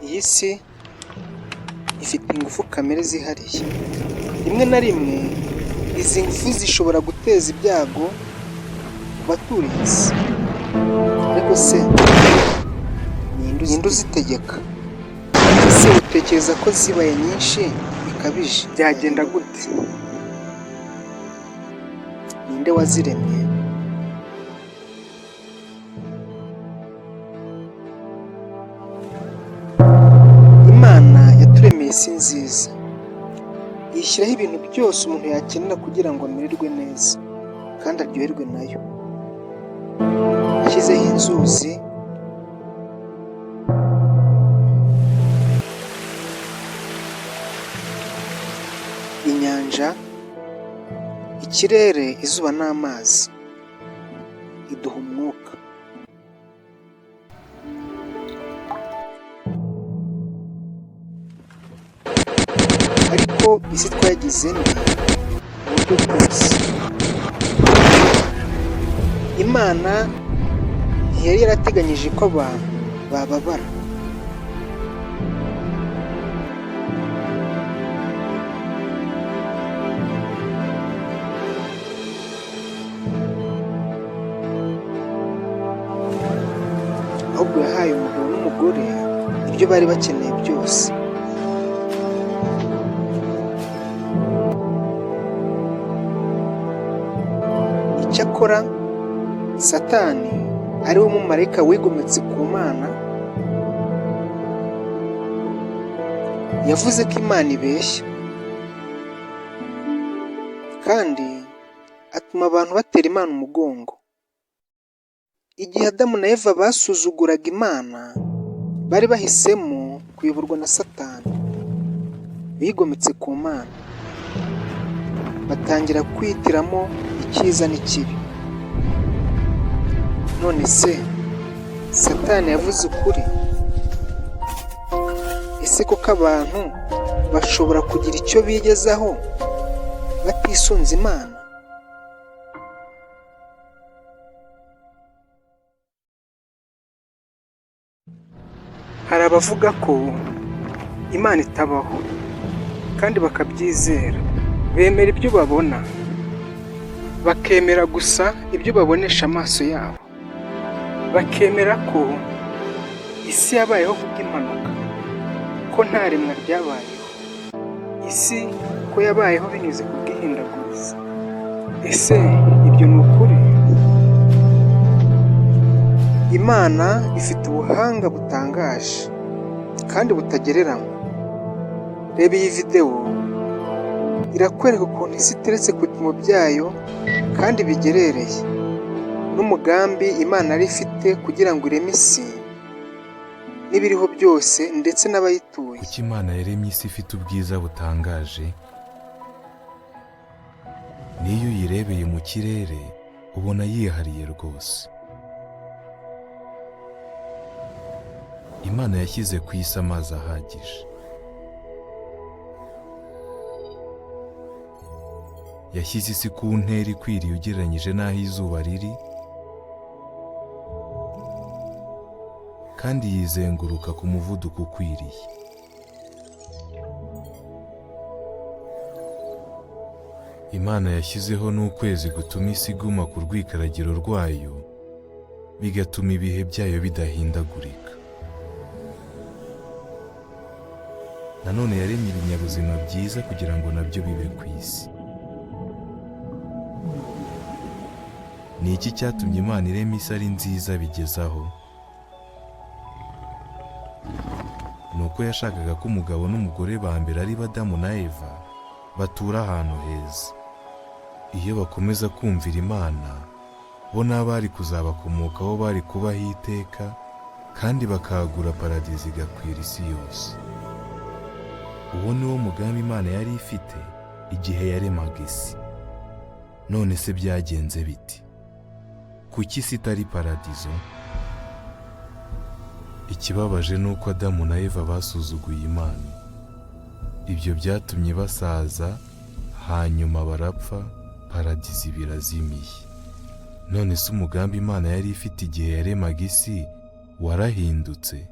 Iyi si ifite ingufu kamere zihariye. Rimwe na rimwe izi ngufu zishobora guteza ibyago ku baturiye isi. Ariko se ninde uzitegeka? Ese utekereza ko zibaye nyinshi bikabije byagenda gute? Ninde waziremye? Imana yaturemeye isi nziza, iyishyiraho ibintu byose umuntu yakenera kugira ngo amererwe neza kandi aryoherwe nayo. Yashyizeho inzuzi, inyanja, ikirere, izuba n'amazi, iduha umwuka. Ariko isi twayigize mbi mu buryo bwose. Imana ntiyari yarateganyije ko abantu bababara. Ahubwo yahaye umugabo n'umugore ibyo bari bakeneye byose. Icyakora Satani ari we mumarayika wigometse ku Mana, yavuze ko Imana ibeshya kandi atuma abantu batera Imana umugongo. Igihe Adamu na Eva basuzuguraga Imana, bari bahisemo kuyoborwa na Satani. Bigometse ku Mana, batangira kwihitiramo icyiza n'ikibi. None se Satani yavuze ukuri? Ese koko abantu bashobora kugira icyo bigezaho batisunze Imana? Hari abavuga ko Imana itabaho kandi bakabyizera. Bemera ibyo babona, bakemera gusa ibyo babonesha amaso yabo, bakemera ko isi yabayeho kubw'impanuka, ko nta remwa ryabayeho, isi ko yabayeho binyuze ku bwihindagurize. Ese ibyo ni ukuri? Imana ifite ubuhanga butangaje kandi butagereranywa. Reba iyi videwo irakwereka ukuntu isi iteretse ku bipimo byayo kandi bigerereye, n'umugambi Imana yari ifite kugira ngo ireme isi n'ibiriho byose ndetse n'abayituye. Kuki Imana yaremye isi ifite ubwiza butangaje? N'iyo uyirebeye mu kirere ubona yihariye rwose. Imana yashyize ku isi amazi ahagije. Yashyize isi ku ntera ikwiriye ugereranyije n'aho izuba riri, kandi yizenguruka ku muvuduko ukwiriye. Imana yashyizeho n'ukwezi gutuma isi iguma ku rwikaragiro rwayo, bigatuma ibihe byayo bidahindagurika. Nanone yaremye ibinyabuzima byiza kugira ngo nabyo bibe ku isi. Ni iki cyatumye Imana irema isi ari nziza bigezaho? Ni uko yashakaga ko umugabo n'umugore ba mbere ari bo Adamu na Eva batura ahantu heza. Iyo bakomeza kumvira Imana, bo n'abari kuzabakomokaho bari kubaho iteka kandi bakagura paradizo igakwira isi yose. Uwo ni wo mugambi Imana yari ifite igihe yaremaga isi. None se byagenze biti? Kuki isi itari paradizo? Ikibabaje ni uko Adamu na Eva basuzuguye Imana. Ibyo byatumye basaza, hanyuma barapfa, paradizo iba irazimiye. None se umugambi Imana yari ifite igihe yaremaga isi warahindutse?